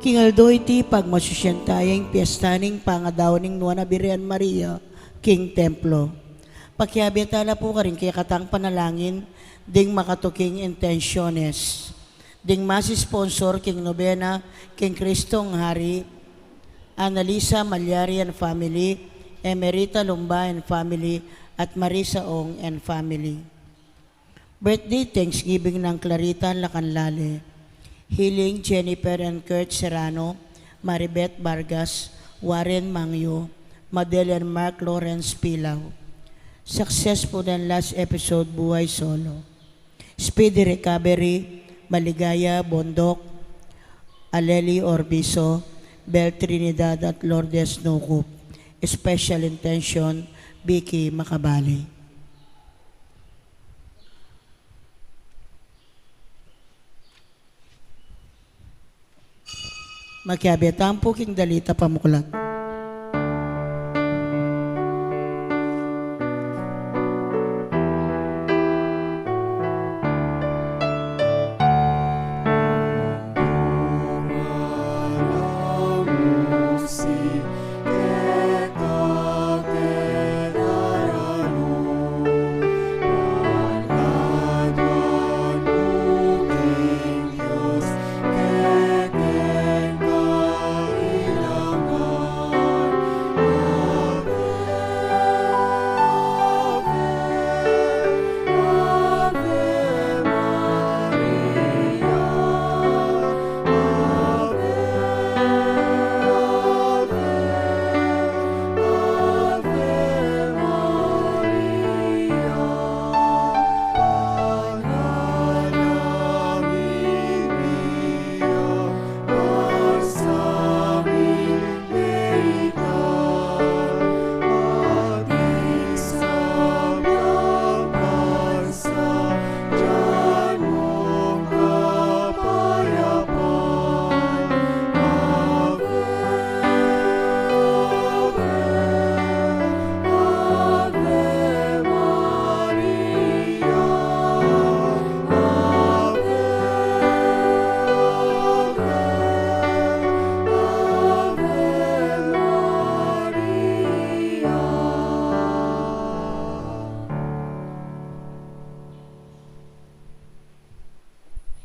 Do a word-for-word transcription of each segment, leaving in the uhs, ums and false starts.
King aldo iti, pagmasusyan taya ing piesta ning pangadaun ning Nuan a Birhen Maria king templo. Pakiabe ta na pu karing kekatang panalangin ding makatuking intensyones. Ding masi sponsor king nobena king Kristong Hari, Annalisa Malyari and family, Emerita Lumba and family, at Marisa Ong and family. Birthday Thanksgiving nang Clarita Lacanlale, Healing Jennifer and Kurt Serrano, Maribeth Vargas, Warren Mangyo, Madel and Mark Lawrence Pilaw. Successful and last episode, Buhay Solo. Speedy recovery, Maligaya Bondoc, Aleli Orbiso, Bel Trinidad at Lourdes Nucup. Special intention, Vicky Macabali. Makiabe tamu pu king dalit a pamuklat.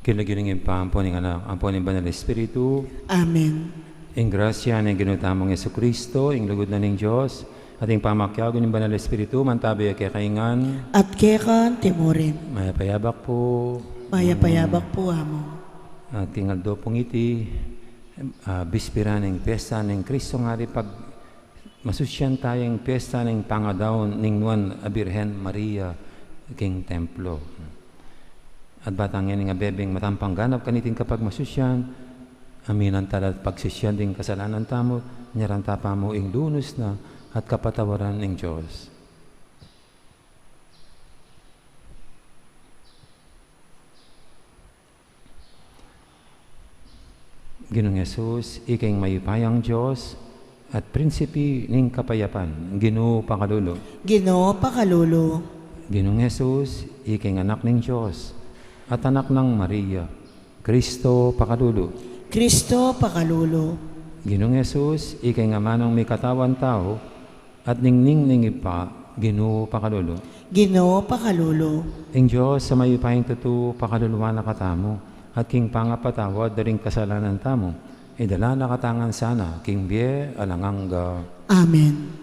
King lagyu ning Ibpa, ampo ning Anak, ampo ning Banal Espiritu. Amen. Ing grasya ning Ginu tamung Jesucristo, ing lugud na ning Dios, at ing pamakiabe ning Banal Espiritu, mantabi ya kekayu ngan. At keka antimurin. Mayap a yabak pu. Mayap a yabak pu, Among. At king aldo pung iti, ah, bispera ning piesta ning Kristong Hari, pagmasusyan taya ing piesta ning pangadaun ning Nuan a Birhen Maria king templo. At bata ngeni ing abebing matampang ganap kaniting kapagmasusyan, aminan tala at pagsisian ding kasalanan tamu, nyerang ta pa mu ing lunus na at kapatawaran ning Dios. Ginung Jesus, ika ing mayupayang Dios at prinsipi ning kapayapan, Ginu pakalulu. Ginu pakalulu. Ginung Jesus, ika ing Anak ning Dios at Anak nang Maria, Kristo pakalulu. Kristo pakalulu. Ginung Jesus, ika ing amanung mikatawan tau, at ningning ning Ibpa, Ginu pakalulu. Ginu pakalulu. Ing Dios a mayupayang tutu pakaluluan na katamu, at king pangapatawad da ring kasalanan tamu, Idala na katamu ngan sana king bie alang angga. Amen.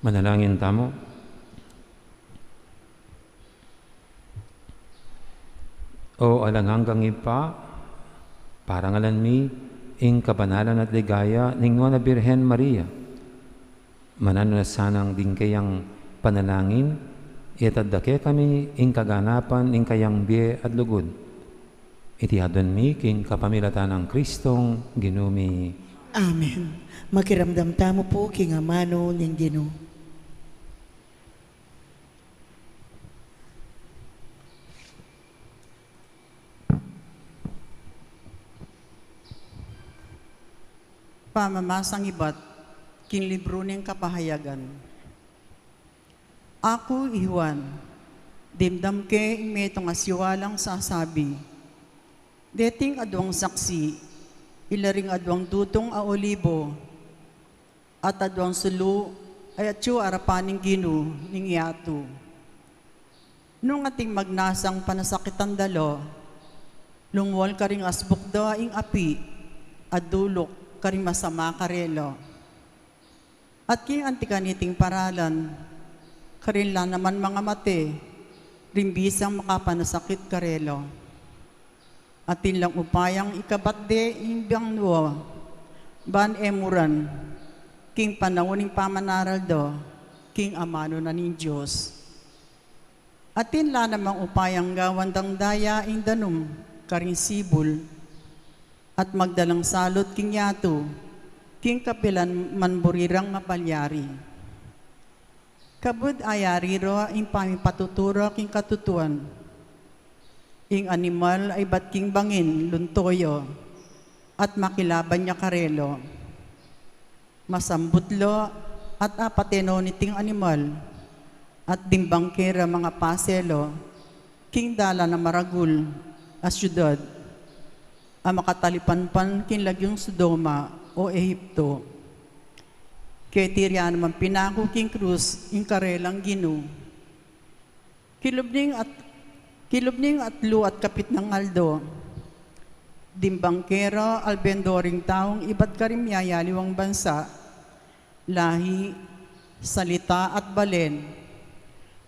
Manalangin tamu. O alang anggang Ibpa, parangalan mi ing kabanalan at ligaya ning Nuan a Birhen Maria. Mananu na sanang ding kayang panalangin, iatad da kekami ing kaganapan ning kayang bie at lugud. Iti aduan mi king kapamilatan nang Kristong Ginu mi. Amen. Makiramdam tamu pu king amanu ning Ginu. Pamamasang ibat king libru ning Kapahayagan. Aku i Juan, dimdam ke ing metung a siwalang sasabi, deting aduang saksi, ila ring aduang dutung a olibo, at aduang sulu a atyu arapan ning Ginu ning yatu. Nung ating magnasang panasakitan da lo, lumual karing asbuk da ing api a duluk karing masama karelo. At king anti kaniting paralan, karin la naman mangamate ring bisang makapanasakit karelo. Atin lang upayang ikabat de ing bangnu, ban e muran king panaun ning pamanaral da king amanu na ning Dios. Atin la namang upayang gawan dang daya ing danum karing sibul, at magdalang salut king yatu, king kapilan man buri rang mapalyari. Kabud ayari ra ing pamipatutu ra king katutuan, ing animal a ibat king bangin lunto ya, at makilaban ya karelo. Masambut la at apate no niting animal, at dimbang ke ra mangapase la king dalan a maragul a siudad a makatalipan pan king lagyung Sodoma o Ehipto. Keti ra naman pinaku king krus ing karelang Ginu. Kilub ning at, kilub ning atlu at kapitnan aldo, dimbang ke ra alben do ring taung ibat karing miyayaliwang bansa, lahi, salita at balen,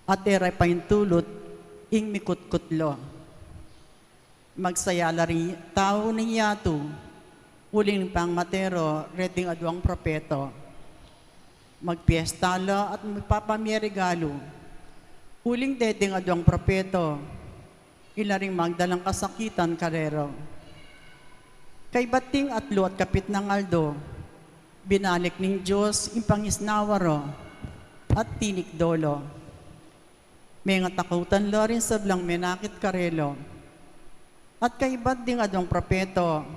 at e ra paintulut ing mikutkut la. Magsaya la ring tau ning yatu, uling pangmate ra reting aduang propeta. Magpiesta la at magpapamie regalu. Uling deng aduang propeta, ila ring magdalang kasakitan karela. Kaybat ding atlu at kapitnan aldo, binalik ning Dios ing pangisnawa ra at tinikdo la. Mengatakutan la ring sablang menakit karela. At kaybat ding aduang propeta,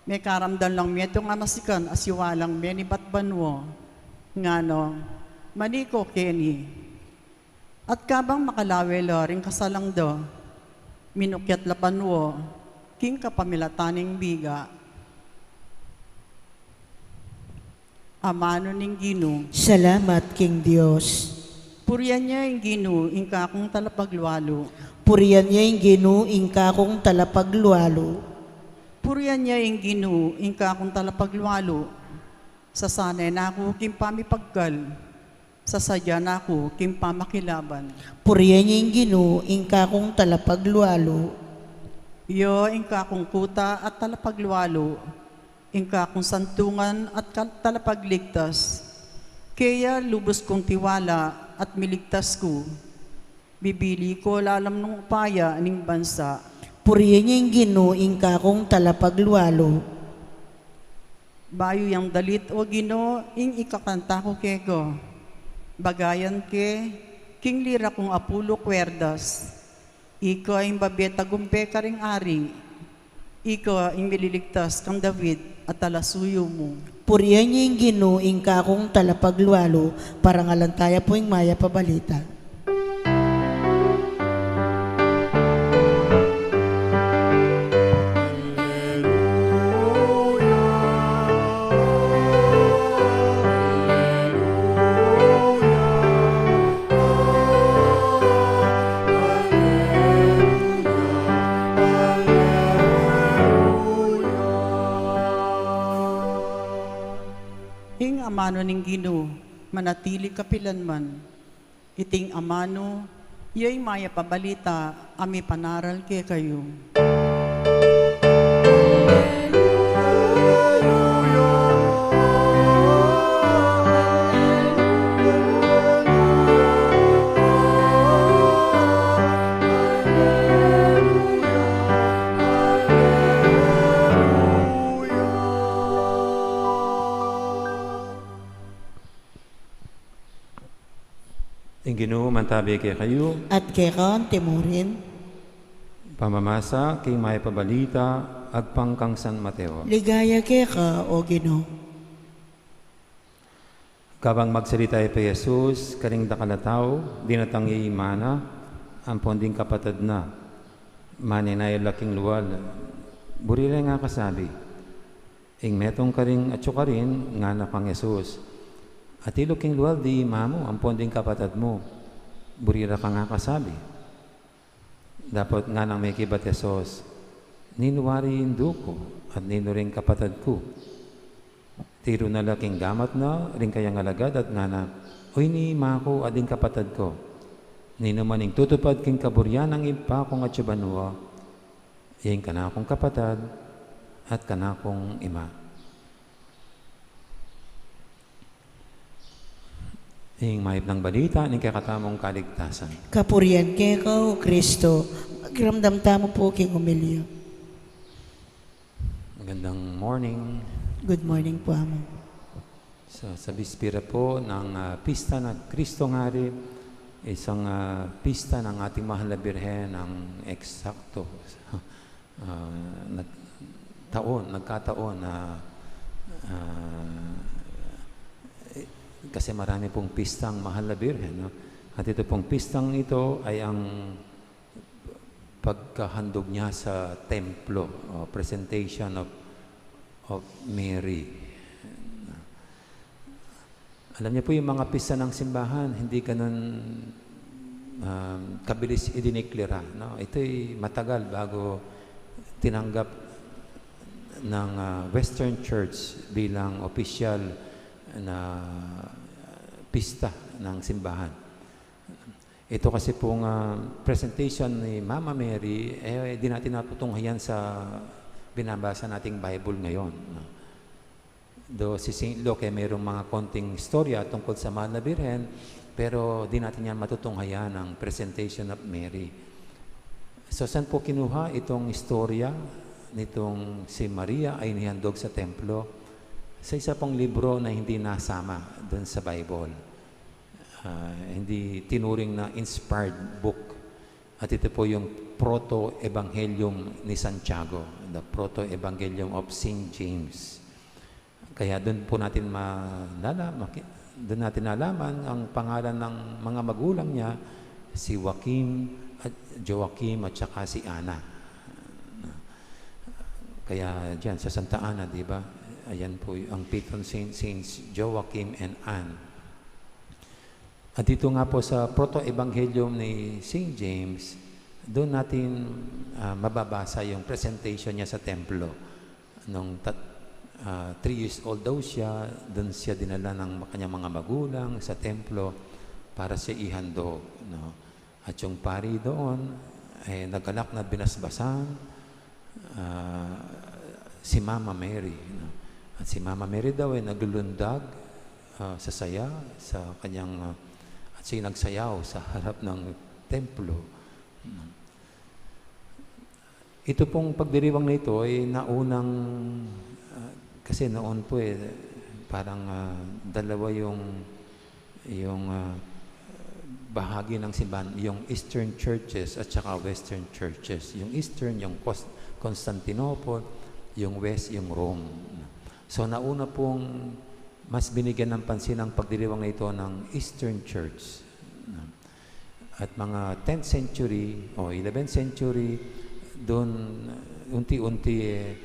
mekaramdam lang metung a masikan a siwalang menibat banua. Ngana, mani ko keni. At kabang makalawe la ring kasalang da, minukyat la banua king kapamilatan ning biga. Amanu ning Ginu. Salamat king Dios. Purian ya ing Ginu ing kakung talapaglualu. Purian ya ing Ginu ing kakung talapaglualu. Purian ya ing Ginu ing kakung talapaglualu. Sasane na ku king pamipagkal. Sasadya na ku king pamakilaban. Purian ya ing Ginu ing kakung talapaglualu. Iya ing kakung kuta at talapaglualu, ing kakung santungan at kal-, talapagligtas. Keya lubus kung tiwala at miligtas ku. Bibili ku lalam ning upaya ning bansa. Purian ya ing Ginu ing kakung talapaglualu. Bayu yang dalit, o Ginu, ing ikakanta ku keka. Bagayan ke king lira kung apulu kwerdas. Ika ing babie tagumpe karing ari. Ika ing mililigtas kang David a talasuyu mu. Purian ya ing Ginu ing kakung talapaglualu. Parangalan taya pu ing Mayap a Balita. Ing amanu ning Ginu manatili kapilanman. Iting amanu, iya ing Mayap a Balita a mipanaral kekayu. Ing Ginu mantabi kekayu. At keka antimurin. Pamamasa king Mayap a Balita agpang kang San Mateo. Ligaya keka, o Ginu. Kabang magsalita i Jesus karing dakal a tau, dinatang ya ing mana ampon ding kapatad na. Manenaya la king lual, buri la yang akasabi. Ing metung karing atyu karin, ngana kang Jesus, atilu king lual ding ima mu ampon ding kapatad mu, buri la kang akasabi. Dapot nganang mekibat Jesus, ninu wari ing indu ku at ninu ring kapatad ku? Tiru na la king gamat na ring kayang alagad at ngana, o ini ima ku at ding kapatad ku. Ninuman ing tutupad king kaburian ning Ibpa kung atyu banua, ing kanakung kapatad at kanakung ima. Ing mayap nang balita ning kekatamung kaligtasan. Kapurian keka, o Kristo. Pakiramdam tamu pu king homilya. Magandang morning. Good morning po, Amo. Sa, sa bispera po ng, ah, pista ng Kristong Hari, isang, ah, pista ng ating mahal na Birhen ang eksakto, ah, na taon, nagkataon na, ah, eh, kasi marami pong pistang mahal na Birhen, no? At ito pong pistang ito ay ang pagkahandog niya sa templo, o presentation of, of Mary. Alam niyo po, yung mga pista ng simbahan, hindi ganun, um, kabilis idineklara, no? Ito'y matagal bago tinanggap ng, ah, Western Church bilang opisyal na pista ng simbahan. Ito kasi pong, ah, presentation ni Mama Mary, eh, di natin natutunghayan sa binabasa nating Bible ngayon, no? Do si Saint Luke, eh, merong mga konting istorya tungkol sa Mahal na Birhen, pero di natin yan matutunghayan ang Presentation of Mary. So, saan po kinuha itong istorya nitong si Maria ay inihandog sa templo? Sa isa pong libro na hindi nasama dun sa Bible. Ah, hindi tinuring na inspired book. At ito po yung Proto-Evangelium ni Santiago, the Proto-Evangelium of Saint James. Kaya doon po natin malala-, maki-, doon natin nalaman ang pangalan ng mga magulang niya, si Joachim at Joachim at saka si Anna. Kaya diyan sa Santa Ana, di ba? Ayan po y-, ang patron saint, Saints Joachim and Anne. At dito nga po sa Proto-Evangelium ni Saint James, doon natin, ah, mababasa yung presentation niya sa templo. Nung tat-, ah, three years old daw siya, doon siya dinala ng kanyang mga magulang sa templo para siya ihandog, no? At yung pari doon, eh, nagalak na binasbasan, ah, si Mama Mary, no? At si Mama Mary daw ay naglulundag, ah, sa saya, sa kanyang, ah, at siya'y nagsayaw sa harap ng templo, no? Ito pong pagdiriwang na ito ay naunang, ah, kasi noon po, eh, parang, ah, dalawa yung, yung, ah, bahagi ng simbahan, yung Eastern churches at saka Western churches. Yung Eastern, yung Cos-, Constantinople, yung West, yung Rome. So, nauna pong mas binigyan ng pansin ang pagdiriwang na ito ng Eastern Church. At mga tenth century o eleventh century, doon unti-unti, eh,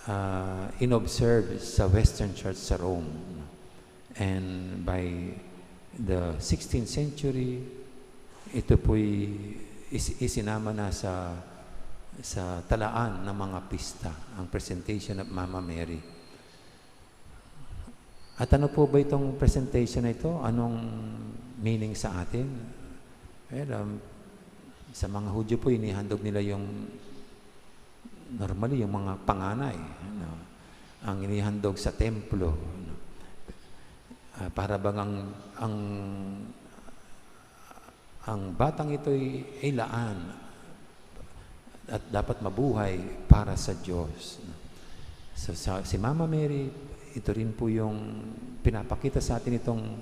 ah, inobserve sa Western Church sa Rome. And by the sixteenth century, ito po'y is-, isinama na sa, sa talaan ng mga pista, ang Presentation of Mama Mary. At ano po ba itong presentation na ito? Anong meaning sa atin? Well, um, sa mga Hudyo po, inihandog nila yung, normally, yung mga panganay, no? Ang inihandog sa templo, no? Ah, para bang ang, ang, ang batang ito'y ilaan at dapat mabuhay para sa Diyos. So, sa, si Mama Mary, ito rin po yung pinapakita sa atin itong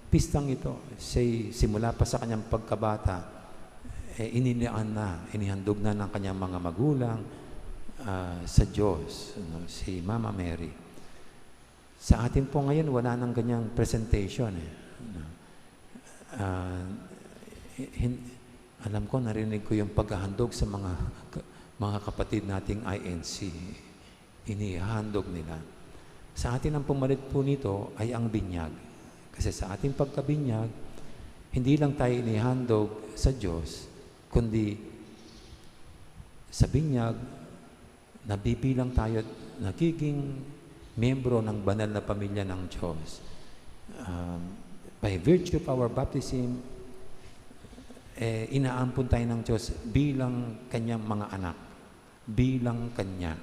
pistang ito. Siya'y simula pa sa kanyang pagkabata, eh, inilaan na, inihandog na ng kanyang mga magulang, ah, sa Diyos, no? Si Mama Mary. Sa atin po ngayon, wala nang ganyang presentation, eh. No? Ah, hin-, alam ko, narinig ko yung paghahandog sa mga ka-, mga kapatid nating I N C. Inihahandog nila. Sa atin, ang pumalit po nito ay ang binyag. Kasi sa ating pagkabinyag, hindi lang tayo inihandog sa Diyos, kundi sa binyag, nabibilang tayo at nagiging miyembro ng banal na pamilya ng Diyos. Um, by virtue of our baptism, eh, inaampon tayo ng Diyos bilang kanyang mga anak, bilang kanya.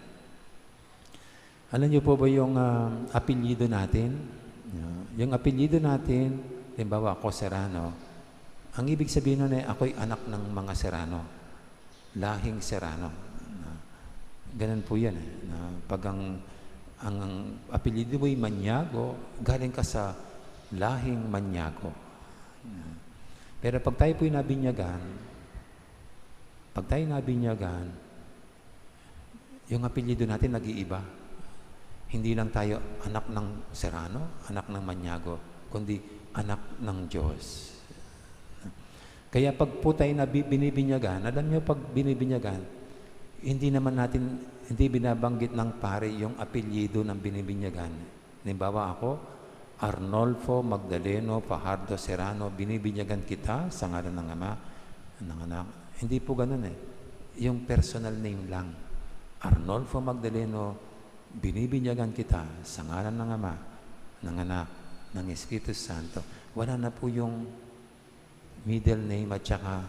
Alam niyo po ba yung, ah, apelyido natin? Yung apelyido natin, halimbawa ako, Serrano, ang ibig sabihin nun ay ako'y anak ng mga Serrano. Lahing Serrano. Na, ganun po yan, eh. Na pag ang, ang, ang apelyido mo'y Maniago, galing ka sa lahing Maniago. Na, pero pag tayo po'y nabinyagan, pag tayo nabinyagan, yung apelyido natin nag-iiba. Hindi lang tayo anak ng Serrano, anak ng Maniago, kundi anak ng Diyos. Kaya pag po tayo na bi-, binibinyagan, alam niyo, pag binibinyagan, hindi naman natin, hindi binabanggit ng pare yung apelyido ng binibinyagan. Halimbawa ako, Arnolfo Magdaleno Fajardo Serrano, binibinyagan kita sa ngalan ng Ama, ng Anak. Hindi po ganun eh. Yung personal name lang. Arnolfo Magdaleno, binibinyagan kita sa ngalan ng Ama, ng Anak, ng Espiritu Santo. Wala na po yung middle name at saka,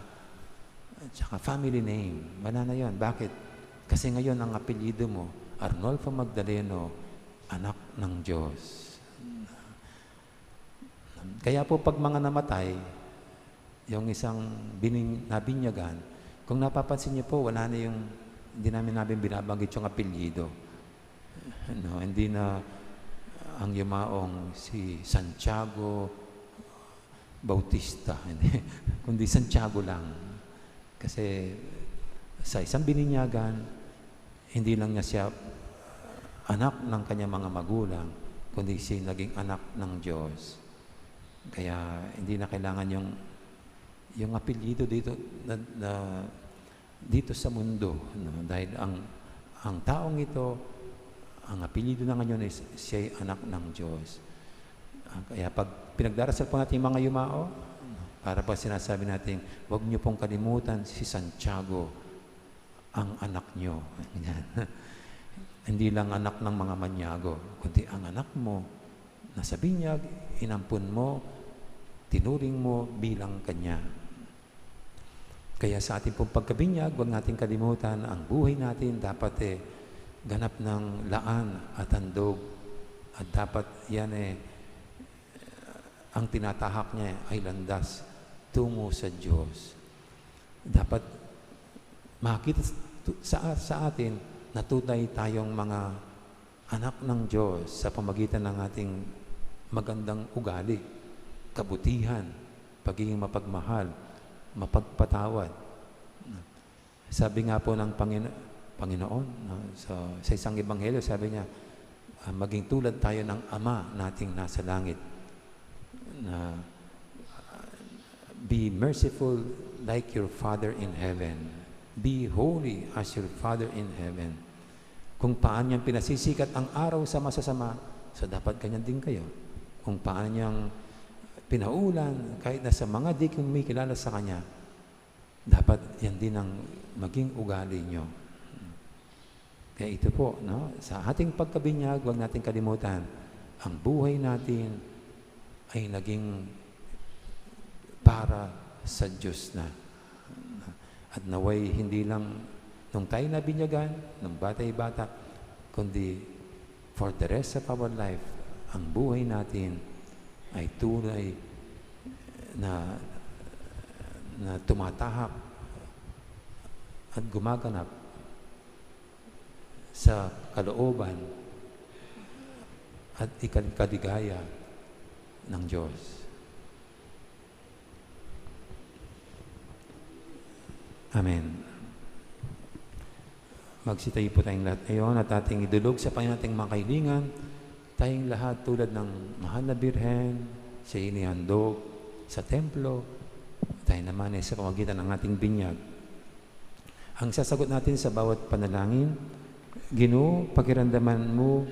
at saka family name. Wala na yon. Bakit? Kasi ngayon ang apelyido mo, Arnolfo Magdaleno, anak ng Diyos. Kaya po, pag mga namatay, yung isang bining-, nabinyagan, kung napapansin niyo po, wala na yung, hindi namin namin binabanggit yung apelyido. No, hindi na ang yumaong si Santiago Bautista, hindi, kundi Santiago lang. Kasi sa isang bininyagan, hindi lang niya siya anak ng kanyang mga magulang, kundi siya naging anak ng Diyos. Kaya hindi na kailangan yung, yung apelyido dito na, na dito sa mundo, no? Dahil ang, ang taong ito, ang apelyido na ngayon is siya'y anak ng Diyos. Ah, kaya pag pinagdarasal po natin yung mga yumao, para pa sinasabi natin, "Huwag niyo pong kalimutan si Santiago, ang anak niyo." Ganyan. Hindi lang anak ng mga manyago, kundi ang anak mo, nasa binyag, inampun mo, tinuring mo bilang kanya. Kaya sa ating pong pagkabinyag, huwag nating kalimutan, ang buhay natin dapat, eh, ganap ng laan at handog. At dapat yan, eh, ang tinatahak niya ay landas tungo sa Diyos. Dapat makita sa, sa atin na tunay tayong mga anak ng Diyos sa pamagitan ng ating magandang ugali, kabutihan, pagiging mapagmahal, mapagpatawad. Sabi nga po ng Pangino-, Panginoon, no, sa, sa isang ebanghelyo, sabi niya, ah, "Maging tulad tayo ng Ama nating nasa langit." Na, ah, "Be merciful like your Father in heaven. Be holy as your Father in heaven." Kung paano niyang pinasisikat ang araw sa masasama, so dapat ganyan din kayo. Kung paano niyang pinaulan, kahit na sa mga di kumikilala sa kanya, dapat yan din ang maging ugali niyo. Kaya ito po, no? Sa ating pagkabinyag, huwag nating kalimutan, ang buhay natin ay naging para sa Diyos na. At naway hindi lang nung tayo nabinyagan, nung bata'y bata, kundi for the rest of our life, ang buhay natin ay tunay na, na tumatahak at gumaganap sa kalooban at ikal-, kaligaya ng Diyos. Amen. Magsitayo po tayong lahat ngayon at ating idulog sa Panginoon ating mga kahilingan. Tayong lahat, tulad ng mahal na Birhen, siya inihandog sa templo, tayo naman ay sa pamagitan ng ating binyag. Ang sasagot natin sa bawat panalangin, "Ginu, pakiramdaman mu,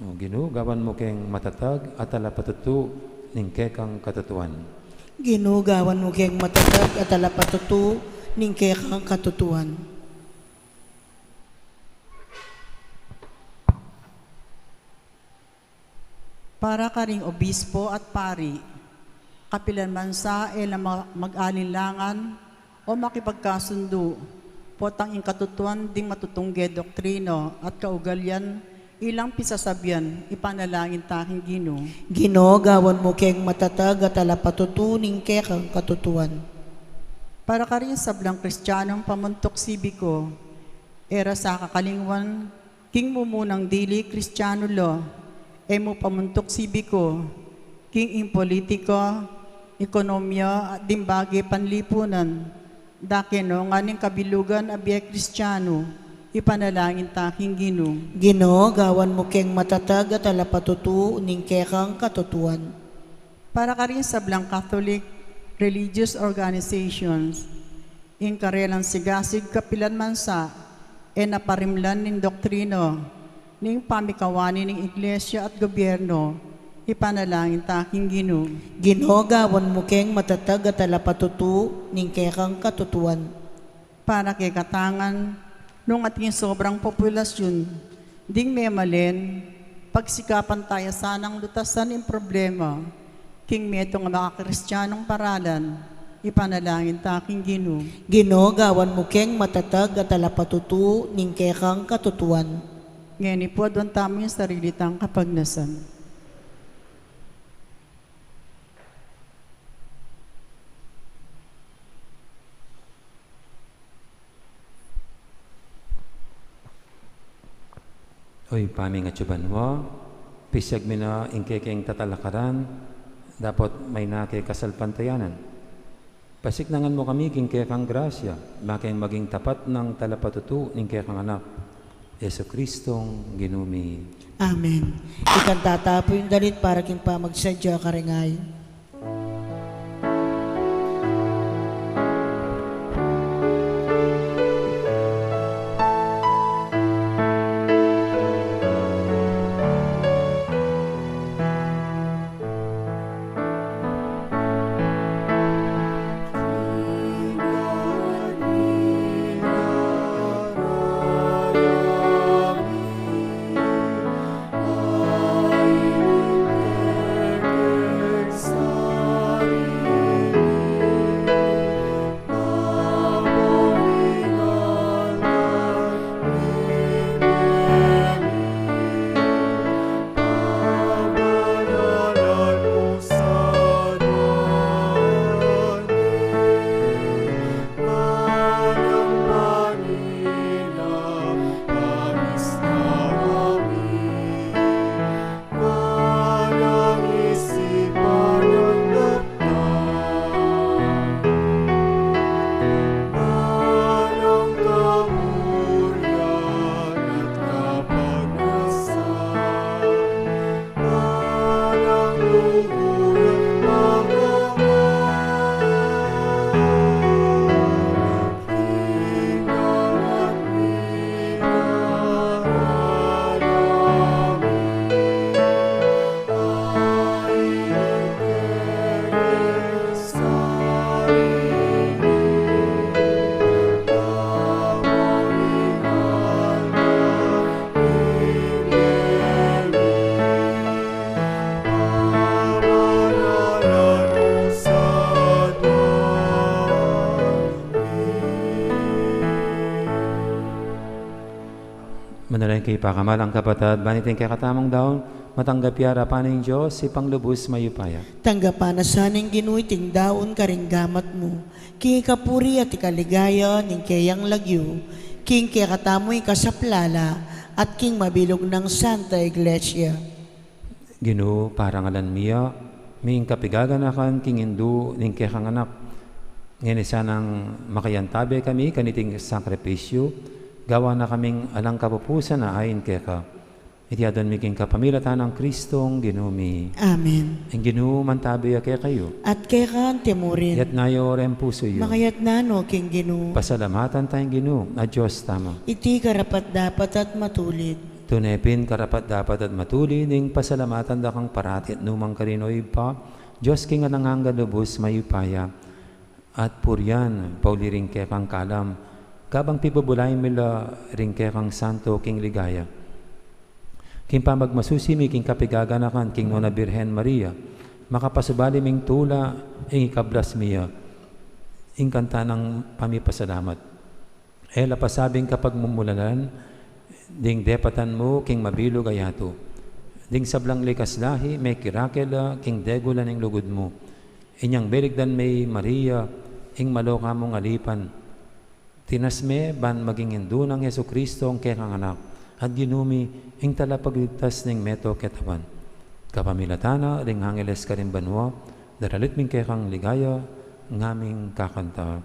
o Ginu, gawan mu keng matatag at talapatutu ning kekang katutuan." Ginu, gawan mu keng matatag at talapatutu ning kekang katutuan. Para karing obispo at pari, kapilan man sa e la ma-, mag-alinlangan o makipagkasundu, potang ing katutuan ding matutungge doktrina at kaugalian ilang pisasabian, ipanalangin ta king Ginu. Ginu, gawan mu keng matatag at talapatutu ning kekang katutuan. Para karing sablang Kristianong pamuntuk sibiku, e ra sa kakalingwan king mumunang dili Kristianu la, e mu pamuntuk sibiku, king ing politika, ekonomia, at ding bage panlipunan, da kenu ngan ing kabilugan a bie Kristianu, ipanalangin ta king Ginu. Ginu, gawan mu keng matatag at talapatutu ning kekang katutuan. Para karing sablang Catholic religious organizations, ing karelang sigasig kapilan man sa e na parimlan ning doktrina ning pamikawani ning Iglesia at gobyerno, ipanalangin ta king Ginu. Ginu, gawan mu keng matatag at talapatutu ning kekang katutuan. Para kekatang ngan, nung ating sobrang populasyun ding memalen, pagsikapan taya sanang lutasan ing problema king metung a makakristianong paralan, ipanalangin ta king Ginu. Ginu, gawan mu keng matatag at talapatutu ning kekang katutuan. Ngeni pu, aduan tamu ing sarili tang kapagnasan. O Ibpa mi a atsu banua, pisyag mi na ing kekeng tatalakaran, dapot maina ke kasalpantayanan. Pasiknangan mu kami king kekang grasya, ba keng maging tapat nang talapatutu ning kekang Anak, Jesucristong Ginu mi. Amen. Ikang tatapu ing dalit para king pamagsadya karing ain. Manalangin kayu, pakamalan kung kapatad, ban iting kekatamung daun matanggap ya arapan ning Dios, Ibpang lubus mayupaya. Tanggapan na sa ning Ginu iting daun karing gamat mu, king ikapuri at ikaligaya ning keyang lagyu, king kekatamung ikasaplala at king mabilug nang Santa Iglesia. Ginu, parangalan mi ya, ming kapigaganakan king indu ning kekang Anak. Ngeni sanang makayantabe kami kaniting sakripisyu, gawa na kaming alang kapupusan a ain keka. Iti aduan mi king kapamilatan nang Kristong Ginu mi. Amen. Ing Ginu mantabe ya kekayu. At keka mu rin. Itas yu reng pusu yu. Makatas no king Ginu. Pasalamatan taya ing Ginu a Dios tamu. Iti karapat-dapat at matulid. Tune pin karapat-dapat at matulid ing pasalamatan da kang parati at nukarin man, O Ibpa, Dios king alang angga, lubus mayupaya. At purian, pauli ring kekang kalam, kabang pibubulay mi la ring kekang santo king ligaya. King pamagmasusi mi king kapigaganakan king Nuan a Birhen Maria, makapasubali ming tula ing ikablas mi ya, ing kanta nang pamipasalamat. E la pasabing kapagmumulalan ding depatan mu king mabilug a yatu. Ding sablang likas lahi, mekirakil la king degulan ning lugud mu. Inyang beligdan me i Maria, ing maloka mung alipan. Tinas me ban maging indu nang Jesucristo, ing kekang Anak, at Ginu mi, ing talapagligtas ning meto katawan. Kapamilatan na ring angeles karin banua, daralit ming kekang ligaya, ngaming kakanta.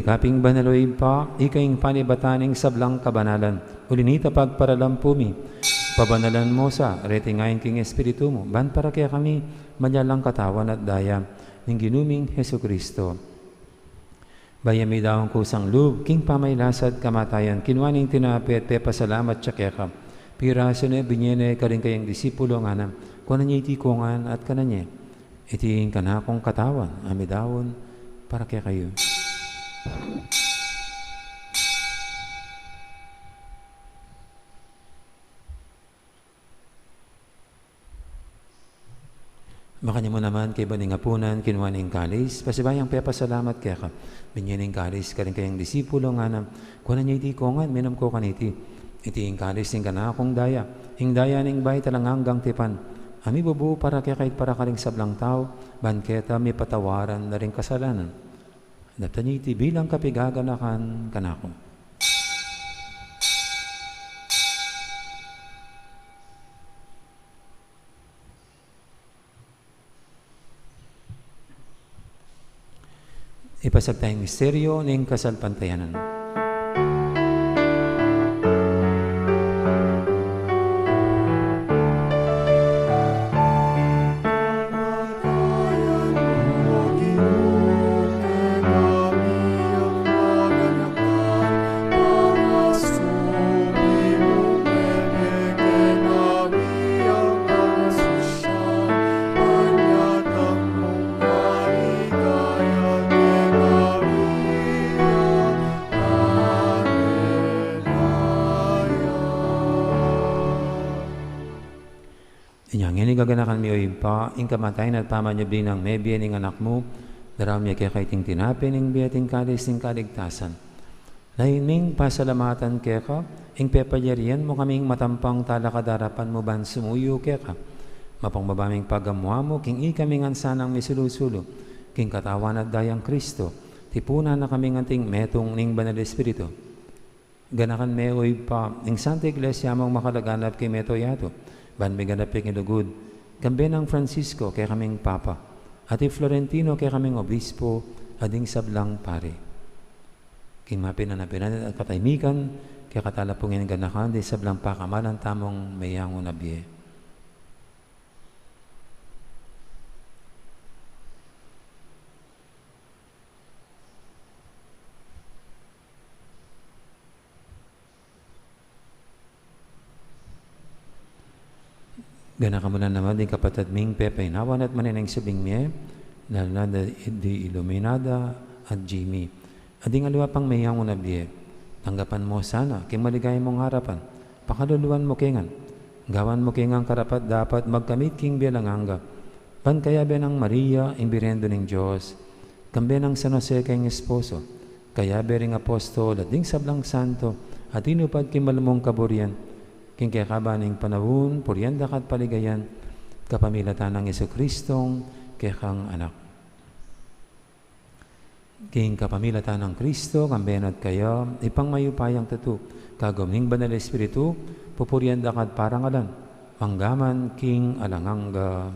Kaping banal, o Ibpa, ika ing panibatan ning sablang kabanalan. Uli nita pagparalampu mi, pabanalan mu sa, reti ngeni king Espiritu mu, ban para kekami maging lang katawan at daya ning Ginu ming Jesucristo. Bayu ya midaun kusang lub king pamagkasakit at kamatayan, kinua ne ing tinape at pepasalamat ya keka. Pirasu ne, binie ne karing kayang disipulo, ngana, kuanan ye iti kongan at kanan ye. Iti ing kanakung katawan a midaun para kekayu. Makanyan mu naman kaybat ning apunan, kinua ne ing kalis, pasibayu yang pepasalamat keka. Binie ne ing kalis karing kayang disipulo, ngana, kuanan ye iti kongan, minum ko kaniti. Iti ing kalis ning kanakung daya, ing daya ning bayu at alang anggang tipan, a mibubu para kekayu at para karing sablang tau, ban kanita mipatawaran la ring kasalanan. Daptan ye iti bilang kapaganakan kanaku. Ipasiag taya ing misteryu ning kasalpantayanan. Inya ngeni gaganakan mi, o Ibpa, ing kamatayan at pamanyubli nang mebie ning Anak mu, daraun mi keka iting tinape ning bie at ing kalis ning kaligtasan. Layun ming pasalamatan keka ing pepalyarian mu kaming matampang talakad king arapan mu ban sumuyu keka. Mapakumbaba ming pagamuan mu king ikami ngan sanang misulu-sulu king katawan at dayang Kristo, tipunan na kaming anting metung ning Banal Espiritu. Ganakan me, o Ibpa, ing Santa Iglesia mung makalaganap king mabilug a yatu, ban miganap ya king lugud, kambe nang Francisco kekaming Papa, at i Florentino kekaming Obispo, at ding sablang pari. King mapilan a pilan at katahimikan, keka tala pu ngening ganakan ding sablang pakamalan tamung meyangu na bie. Ganakan mu la naman ding kapatad ming pepainawan at maneneng subling mie, lalu na di, di Iluminada at Jimmy. At ding aliwa pang meyangu na bie, tanggapan mu sana king maligaya mung arapan, pakaluluan mu ke ngan, gawan mu ke ngan karapat-dapat magkamit king bie alang angga, ban kayabe nang Maria, ing Birhen Indu ning Dios, kambe nang San Jose kayang esposo, kayabe ring apostol, at ding sablang santo a tinupad king malugud mung kaburian, king kekaban ning panaun, purian da ka at paligayan, kapamilatan nang Jesucristong kekang Anak. King kapamilatan nang Kristo, kambe na at kaya, Ibpang mayupayang tutu, kagum ning Banal Espiritu, pupurian da ka at parangalan, mangga man king alang angga.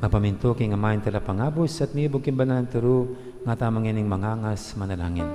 Mapamintu king Ama ing Talapangabus, at mibug king Banal a Turu, ngatamu ngening mangangas manalangin.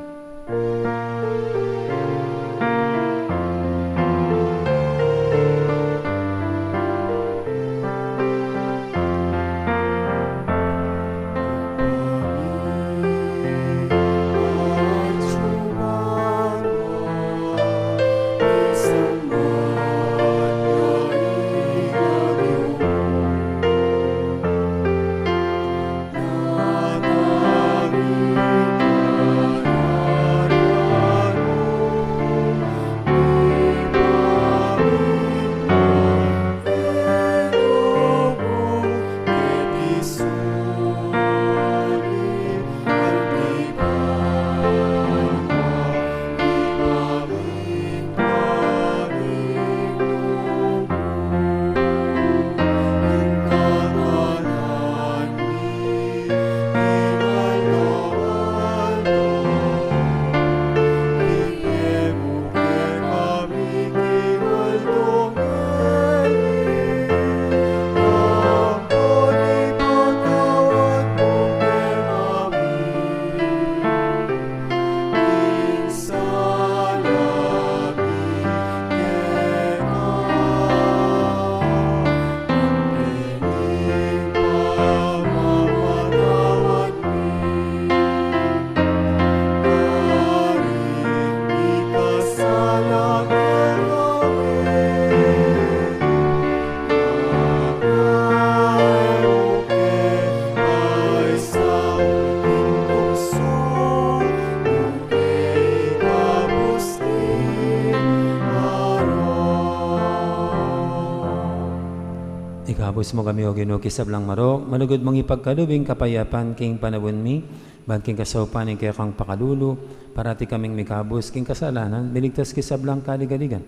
Abus mu kami, O Ginu, king sablang marok, malugud mung ipagkalub ing kapayapan king panaun mi, ban king kasaupan ning kekang pakalulu, parati kaming mikabus king kasalanan, miligtas king sablang kaligaligan.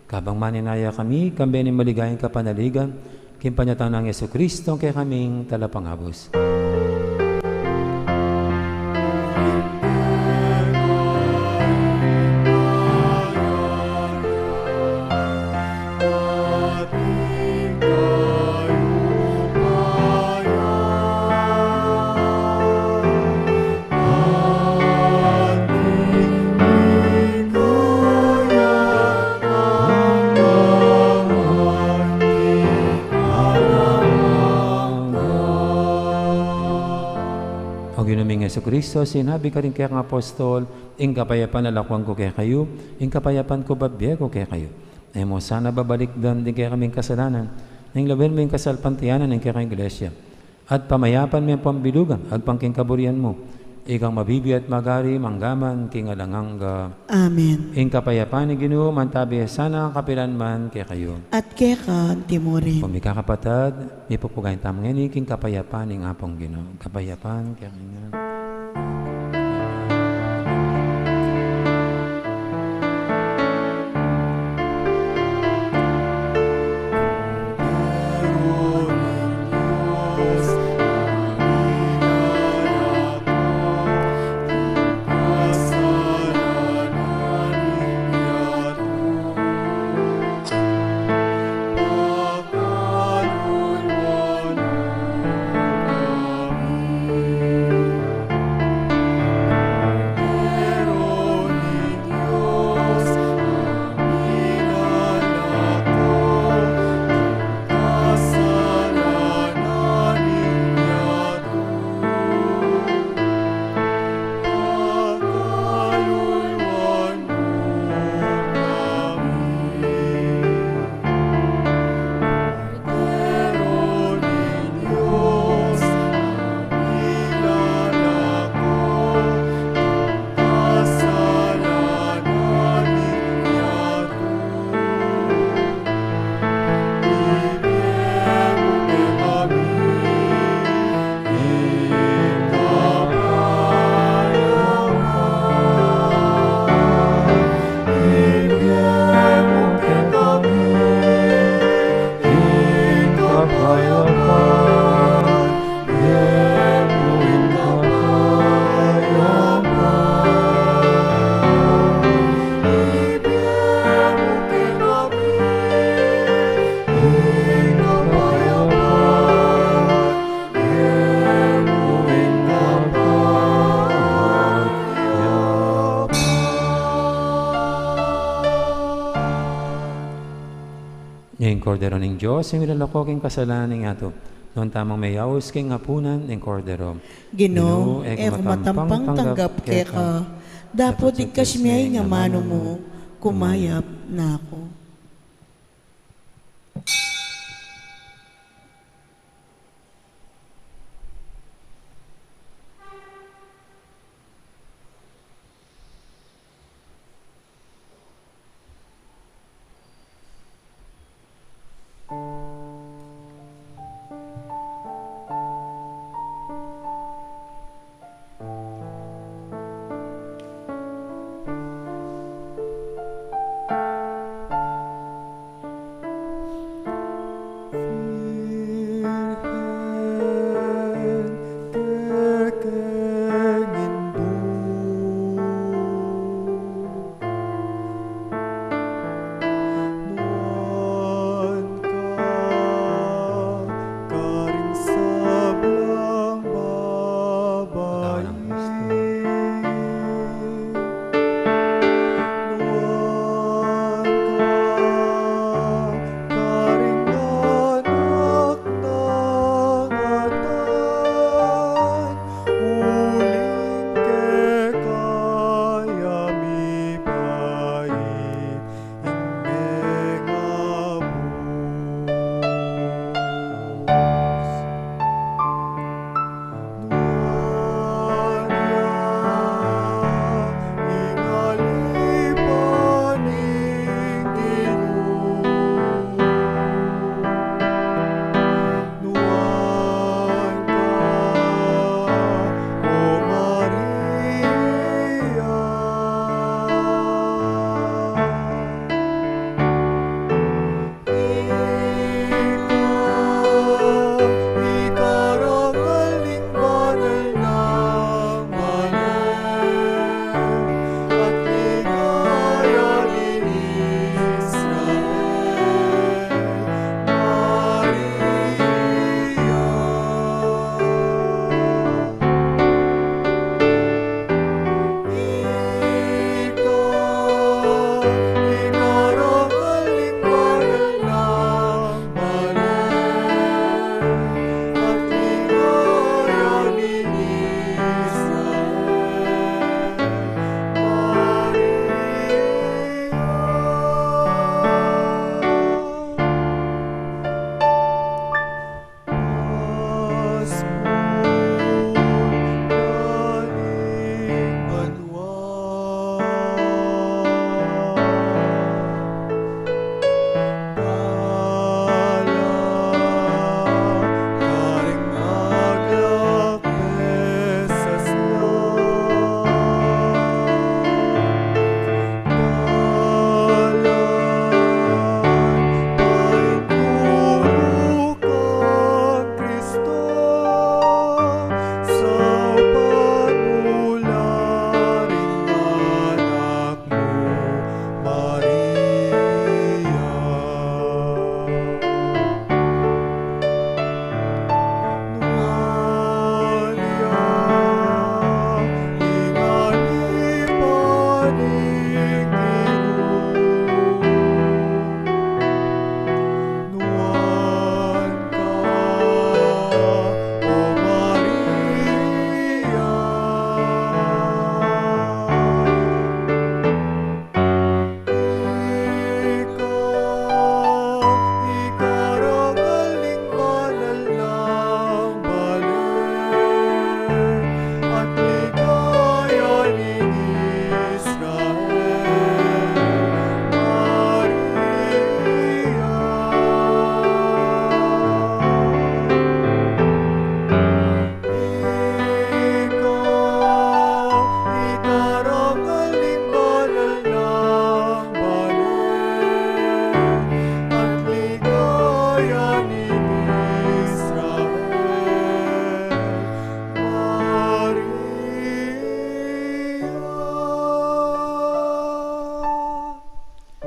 Kabang maninaya kami, kambe ning maligayang kapanaligan, king panyatang nang Jesucristo, kekaming talapangabus. O Ginu ming Jesucristo, sinabi karing kekang apostol, ing kapayapan lakwan ku kekayu, ing kapayapan ku bibie ku kekayu. E mu sana babalikdan ding kekaming kasalanan, nune lawen mu ing kasalpantayanan ning kekang iglesia. At pamayapan me ampong bilugan, agpang king kaburian mu. Ikang mabibie at magari, mangga man king alang angga. Amen. Ing kapayapan ning Ginu, mantabi sana kapilan man kekayu. At keka anti mu rin. Kung mikakapatad, mipupugayan tamu ngeni king kapayapan ning Apung Ginu. Kapayapan kekayu. Ing Kordero ning Dios, ing milalako king kasalanan ning yatu. Nuan tamung meyaus king apunan ning Kordero. Ginu, Ginu, e ku matampang tanggap keka, dapot igkas me ing amanu mu, kumayap na ku.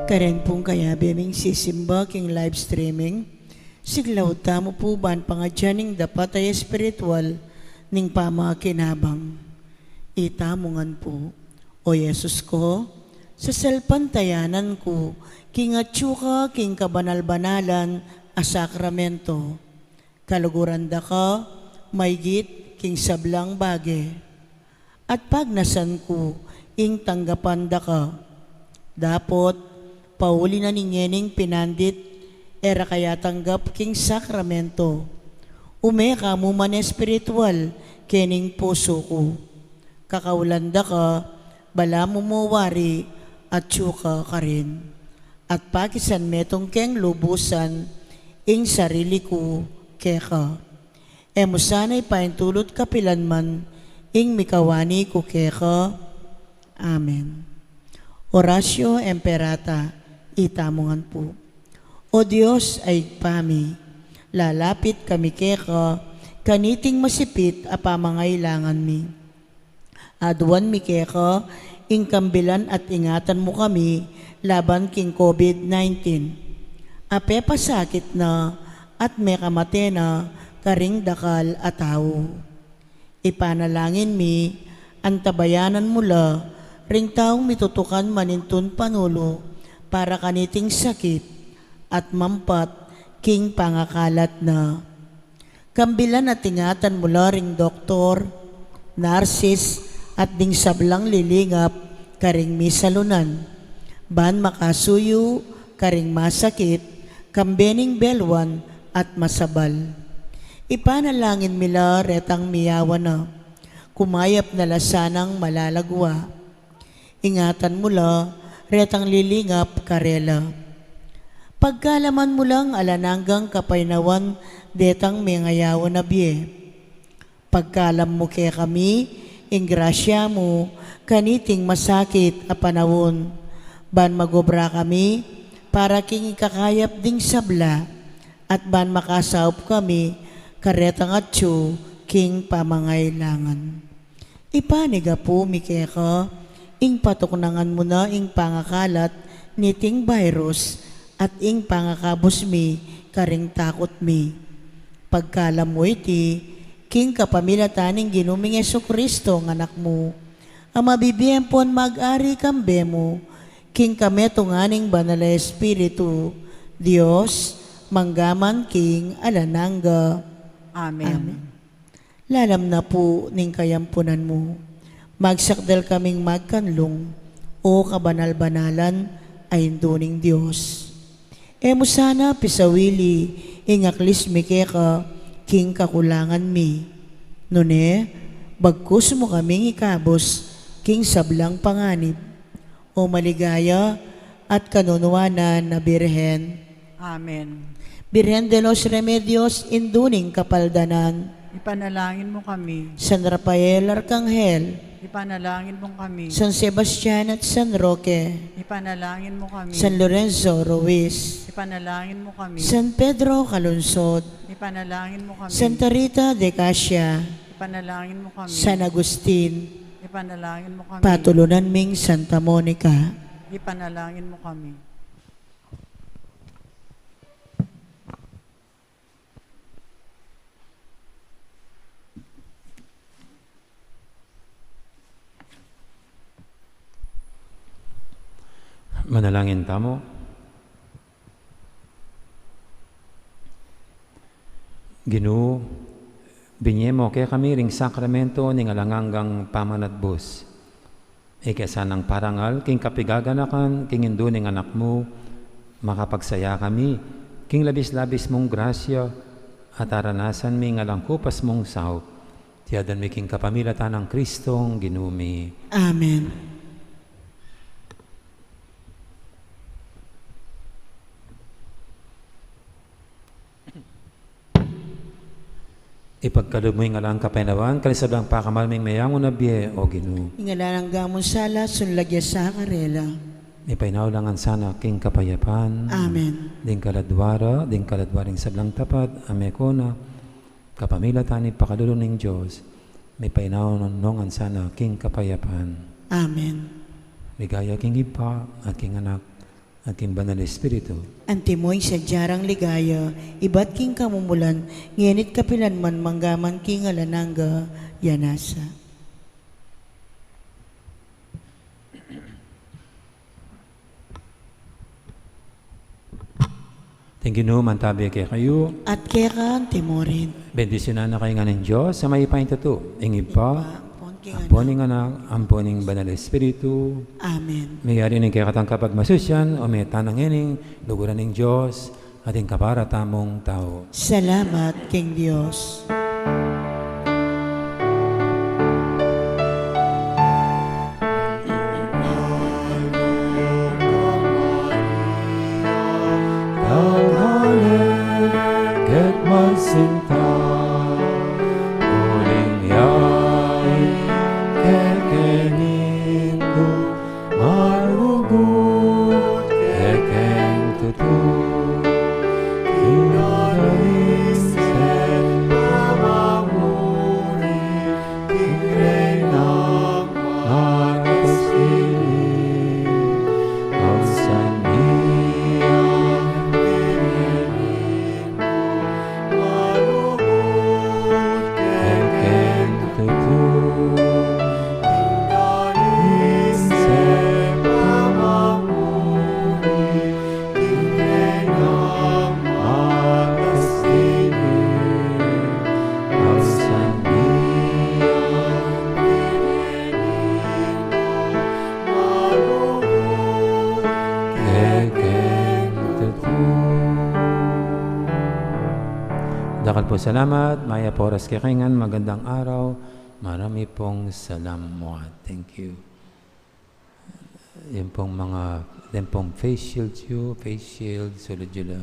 Karen pung kayabe ming sisimba king live streaming, siglaw tamu pu ban pangadyan ing dapat a espiritual ning pamakinabang. Itamu ngan pu. O Jesus ko, sasalpantayanan ku king atyu ka king kabanal-banalan a sakramento. Kaluguran da ka maygit king sablang bage, at pagnasan ku ing tanggapan da ka. Dapot, pauli na ning ngening pinandit e ra ka yatanggap king sakramento, ume ka mu man espiritual kening pusu ku. Kakaulan da ka, balamu mu wari, atyu ka karin. At pakisan metung keng lubusan ing sarili ku keka. E mu sana ipaintulut kapilan man ing mikawani ku keka. Amen. Oratio Imperata, itamu ngan pu. O Dios a Ibpa mi, lalapit kami keka kaniting masipit a pamangailangan mi. Aduan mi keka ing kambilan at ingatan mu kami laban king COVID nineteen a pepasakit na at mekamate na karing dakal a tau. Ipanalangin mi, antabayanan mu la ring taung mitutukan manintun panulu para kaniting sakit at mampat king pangakalat na. Kambilan at ingatan mu la ring doktor, narsis, at ding sablang lilingap karing misalunan, ban makasuyu karing masakit, kambe ning beluan at masabal. Ipanalangin mi la retang miyawa na, kumayap na la sanang malalagwa. Ingatan mu la retang lilingap karela. Pagkalaman mu lang alang anggang kapaynawan detang mengayawan a bie. Pagkalam mu kekami ing grasya mu kaniting masakit a panaun, ban magobra kami para king ikakayap ding sabla, at ban makasaup kami karetang atyu king pamangailangan. Ipanigapu mi keka ing patuknangan mu na ing pangakalat niting virus at ing pangakabus mi karing takut mi. Pagkalam mu iti king kapamilatan ning Ginu ming Jesucristo a Anak mu, a mabibie ampon mag-ari kambe mu king kametungan ning Banal a Espiritu, Dios, mangga man king alang angga. Amen. Amen. Lalam na pu ning kayampunan mu, magsakdal kaming magkanlung, O kabanal-banalan a Indu ning Dios. E mu sana pisawili ing aklis mi keka king kakulangan mi. Nune, bagkus mu kaming ikabus king sablang panganib. O maligaya at kanunuanan a Birhen. Amen. Birhen de los Remedios, Indu ning Kapaldanan. Ipanalangin mu kami. San Rafael Arkanghel. Ipanalangin mu kami. San Sebastian at San Roque. Ipanalangin mu kami. San Lorenzo Ruiz. Ipanalangin mu kami. San Pedro Calungsod. Ipanalangin mu kami. Santa Rita de Casia. Ipanalangin mu kami. San Agustin. Ipanalangin mu kami. Patulunan ming Santa Monica. Ipanalangin mu kami. Manalangin tamu. Ginu, binie mu kekami ring sakramento ning alang anggang pamanatbus. Ika sanang parangal king kapigaganakan king Indu ning Anak mu, makapagsaya kami king labis-labis mung grasya, at aranasan mi ing alang kupas mung saup. Iti aduan mi king kapamilatan nang Kristong Ginu mi. Amen. Ipagkalub mu ing alang kapaynawan karing sablang pakamal ming meyangu na bie, O Ginu. Ing alang angga mung sala, sunlag ya sa karela. Mipainawa la ngan sana king kapayapan. Amen. Ding kaladua ra, ding kaladua ring sablang tapat a meko na kapamilatan ning pakalulu ning Dios, mipainawa no ngan sana king kapayapan. Amen. Ligaya king Ibpa, at king Anak, at king Banal Espiritu. Antimo ing sadya rang ligaya, ibat king kamumulan, ngeni't kapilan man, manggaman king alang angga, ya nasa. Ing Ginu mantabi kekayu. At keka antimo rin. Bendisyunan na kayu ngan ning Dios a mayupayang tutu, ing Ibpa, ampon ing Anak, ampon ing Banal Espiritu. Amen. Meyari ning kekatang kapagmasusyan, o meta na ngening luguran ning Dios, at ing kapara tamung tau. Salamat king Dios. Tangalek ket masinta, uling yari kekeng Indu, malugud kekeng tutu. King Dios ing pamamuri, king Reynang matas sining, ausan ing bibie ning malugud kekeng tutu. King Dios ing pamamuri, king Reynang matas sining, ausan ing bibie ning malugud kekeng tutu. Dakal pung salamat, mayap a oras kekayu ngan, magandang araw, marami pong salamat. Thank you. Yan pong mga, yan pong face shield yu, face shield, sulud yu la.